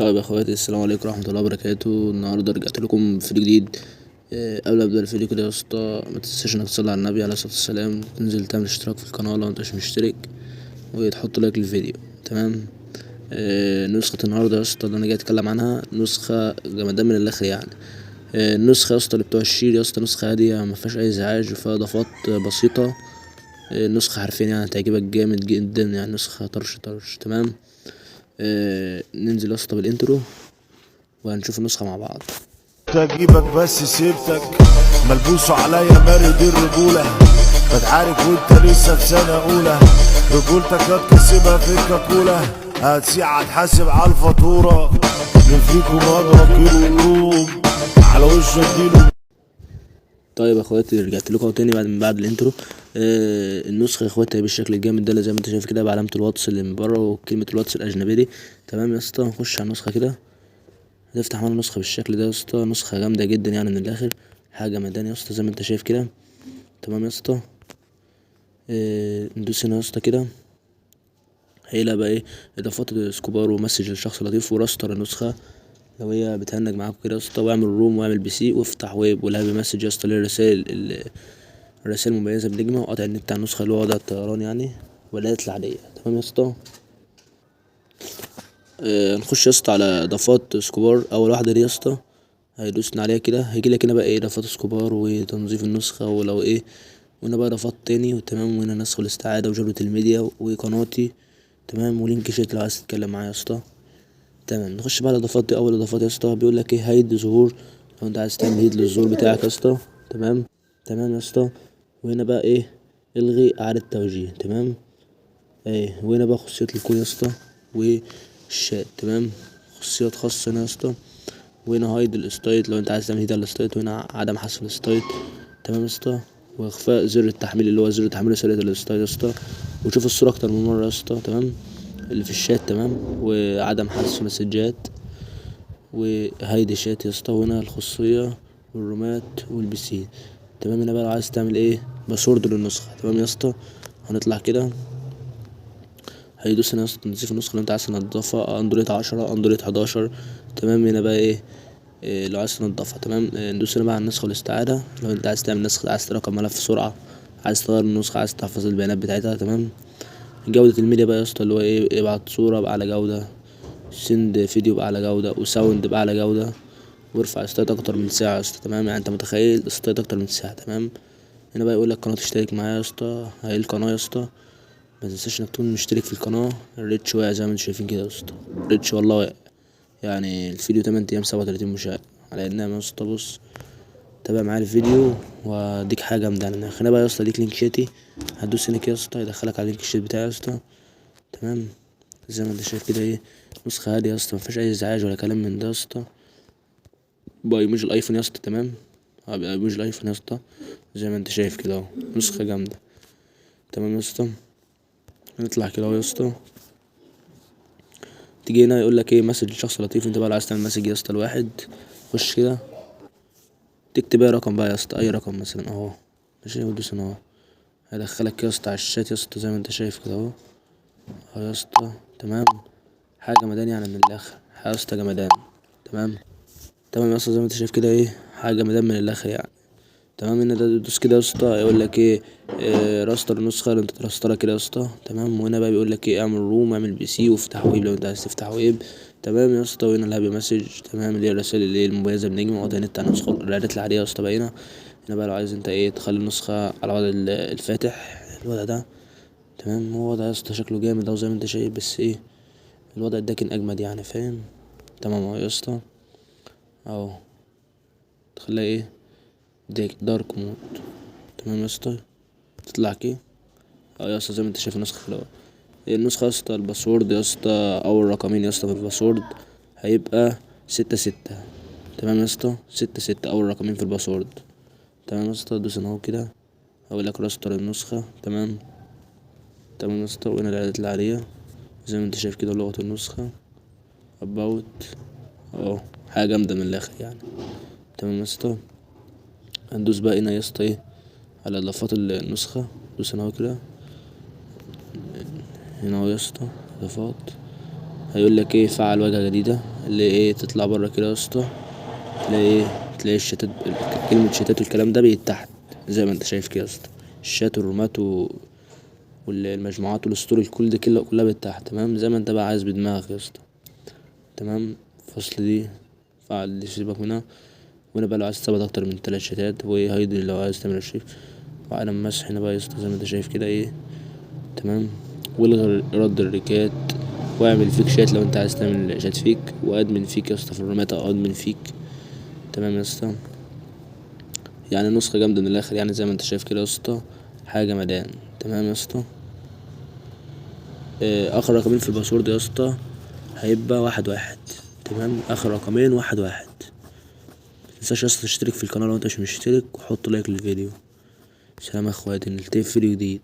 طيب يا اخواتي، السلام عليكم ورحمة الله وبركاته. النهاردة رجعت لكم بفيديو جديد. قبل ما ابدأ الفيديو كده يا اسطى، ما تنساش انك تصلي على النبي عليه الصلاة والسلام، تنزل تعمل اشتراك في القناة لو انت مش مشترك، وتحط لايك للفيديو. تمام. نسخة النهاردة يا اسطى اللي انا جاي اتكلم عنها نسخة جمدان من الاخر يعني. النسخة يا اسطى اللي بتوع الشير يا اسطى، نسخة هادية ما فيهاش اي ازعاج وفيها اضافات بسيطة. النسخة حرفيا يعني هتعجبك جامد جدا يعني، نسخة طرش طرش. تمام. ننزل يا اسطى بال intro وهنشوف النسخة مع بعض. اجيبك بس سيبتك ملبوس عليا مارد الرجولة، بتعارك وانت لسه في سنة أولى، رجولتك هتكسبها في الكاكولا، هتسيع هتحاسب على الفاتورة، مين فيكم أدرك القلوب على وشه اديله. طيب يا اخواتي، رجعت لكم تاني بعد ال intro. النسخة يا اخواتي بالشكل الجامد ده اللي زي ما انت شايف كده، بعلامة الواتس اللي من بره وكلمة الواتس الأجنبية دي. تمام يا اسطى. نخش على النسخة كده، نفتح معانا النسخة بالشكل ده يا اسطى. نسخة جامدة جدا يعني من الآخر، حاجة مدان يا اسطى زي ما انت شايف كده. تمام يا اسطى. ندوس هنا يا اسطى كده، هيلاقي بقى ايه اضافات سكوبار و message للشخص اللطيف و restart النسخة لو هي بتهنج معاك كده يا اسطى، واعمل room واعمل PC وافتح ويب وال happy message يا اسطى اللي هي الرسائل المميزة بنجمة، وقطع النت على النسخة اللي هو وضع الطيران يعني، والآلات العادية. تمام يا اسطى. نخش يا اسطى على اضافات سكوبار. اول واحدة دي يا اسطى هيدوسنا عليها كده، هيجي لك هنا بقى ايه اضافات سكوبار وتنظيف النسخة ولو ايه، وهنا بقى اضافات تاني. وتمام، وهنا نسخ الاستعادة وجودة الميديا وقناتي. تمام، و link chat لو عايز تتكلم معايا يا اسطى. تمام، نخش بقى على الاضافات دي. اول اضافات يا اسطى بيقول لك ايه hide ظهور، لو انت عايز تعمل hide للظهور بتاعك يا اسطى. تمام تمام يا اسطى. وهنا بقى ايه الغي اعاده توجيه. تمام. ايه، وهنا بقى خصوصيات الكود يا اسطى والشات. تمام، خصوصيات خاصة هنا يا اسطى. وهنا hide ال state لو انت عايز تعمل hide ال state، وهنا عدم حذف ال state. تمام يا اسطى. واخفاء زر التحميل اللي هو زر تحميل رسالة ال state يا اسطى، وشوف الصورة اكتر من مرة يا اسطى. تمام، اللي في الشات. تمام، وعدم حذف مسجات و hide chat يا اسطى. وهنا الخصوصية والرومات وال PC. تمام، هنا بقى لو عايز تعمل ايه password للنسخة. تمام يا اسطى. هنطلع كده، هيدوس هنا يا اسطى تنظيف النسخة اللي انت عايز تنضفها، اندرويد 10 اندرويد 11. تمام، هنا بقى ايه لو عايز تنضفها. تمام، ندوس هنا بقى على النسخة والاستعادة لو انت عايز تعمل نسخة، عايز تراكم ملف سرعة، عايز تغير النسخة، عايز تحفظ البيانات بتاعتها. تمام، جودة الميديا بقى يا اسطى اللي هو ايه ابعت صورة بأعلى جودة، send video بأعلى جودة، و sound بأعلى جودة، وارفع state اكتر من ساعة يا اسطى. تمام، يعني انت متخيل state اكتر من ساعة. تمام، هنا بقى يقول لك قناة اشترك معايا يا اسطى، هاي القناة يا اسطى، ما تنساش انك تكون مشترك في القناة. ال reach واقع زي ما انتم شايفين كده يا اسطى، ال reach والله واقع يعني. الفيديو 8 ايام 37 مشاهدة على انها يا اسطى. بص تابع معايا الفيديو واديك حاجة جامدة يعني. خلينا بقى يا اسطى اديك link شاتي، هتدوس هنا كده يا اسطى يدخلك على link ال chat بتاعي يا اسطى. تمام، زي ما انت شايف كده ايه نسخة هادية يا اسطى، مفيهاش اي ازعاج ولا كلام من ده يا اسطى. بايموجي الايفون يا اسطى. تمام، بايموجي الايفون يا اسطى زي ما انت شايف كده اهو، نسخة جامدة. تمام يا اسطى. نطلع كده اهو يا اسطى، تيجي هنا يقول لك ايه message لشخص لطيف. انت بقى لو عايز تعمل message يا اسطى لواحد، خش كده تكتب اي رقم بقى يا اسطى، اي رقم مثلا اهو، ماشي، وتدوس هنا اهو، هيدخلك يا اسطى على الشات يا اسطى زي ما انت شايف كده اهو، اهو يا اسطى. تمام، حاجة جمدان يعني من الاخر، حاجة يا اسطى جمدان. تمام تمام يا اسطى، زي ما انت شايف كده ايه حاجة جمدان من الاخر يعني. تمام، هنا ده تدوس كده يا اسطى يقول لك ايه، restart النسخة اللي انت ترسترها كده يا اسطى. تمام، وهنا بقى بيقول لك ايه اعمل room، اعمل PC، وافتح ويب لو انت عايز تفتح ويب. تمام يا اسطى. وهنا ال happy message. تمام، اللي هي الرسائل اللي هي المميزة بنجمة، وقطع النت على النسخة الاعدادات العادية يا اسطى. باينة هنا بقى لو عايز انت ايه تخلي النسخة على وضع الفاتح الوضع ده. تمام، هو وضع يا اسطى شكله جامد اهو زي ما انت شايف، بس ايه الوضع ده كان اجمد يعني، فاهم؟ تمام اهو يا اسطى اهو، تخليها ايه dark mode. تمام يا اسطى، تطلع كده اهو يا اسطى زي ما انت شايف النسخة في الاول. النسخة يا اسطى ال password يا اسطى اول رقمين يا اسطى في ال password هيبقى 6 6. تمام يا اسطى، 6 6 اول رقمين في ال password. تمام يا اسطى، دوس هنا اهو كده هقول لك restart النسخة. تمام تمام يا اسطى. وهنا الاعدادات العادية زي ما انت شايف كده، لغة النسخة about اهو، حاجة جامدة من الاخر يعني. تمام يا اسطى، هندوس بقى هنا يا اسطى ايه على اضافات النسخة، دوس هنا اهو كده، هنا اهو يا اسطى اضافات، هيقول لك ايه فعل واجهة جديدة. اللي ايه تطلع بره كده يا اسطى، تلاقي ايه، تلاقي الشتات، كلمة شتات والكلام ده بقت تحت زي ما انت شايف كده يا اسطى. الشات والرومات والمجموعات وال story كل دي كلها بقت تحت، تمام. زي ما انت بقى عايز بدماغك يا اسطى، تمام. فصل دي فعل دي سيبك منها. وهنا بقى لو عايز تثبت اكتر من 3 شتات، و hide لو عايز تعمل شيء، وعلم مسح هنا بقى يا اسطى زي ما انت شايف كده ايه، تمام. والغي رد الريكات، واعمل fake chat لو انت عايز تعمل chat fake، و admin fake يا اسطى في الرومات او admin fake، تمام يا اسطى. يعني نسخة جامدة من الاخر، يعني زي ما انت شايف كده يا اسطى، حاجة جمدان، تمام يا اسطى. اخر رقمين في ال password يا اسطى هيبقى 1 1، تمام. اخر رقمين 1 1. متنساش يا اسطى تشترك في القناة لو انت مش مشترك، وحط like للفيديو. سلام يا اخواتي، نلتقي في فيديو جديد.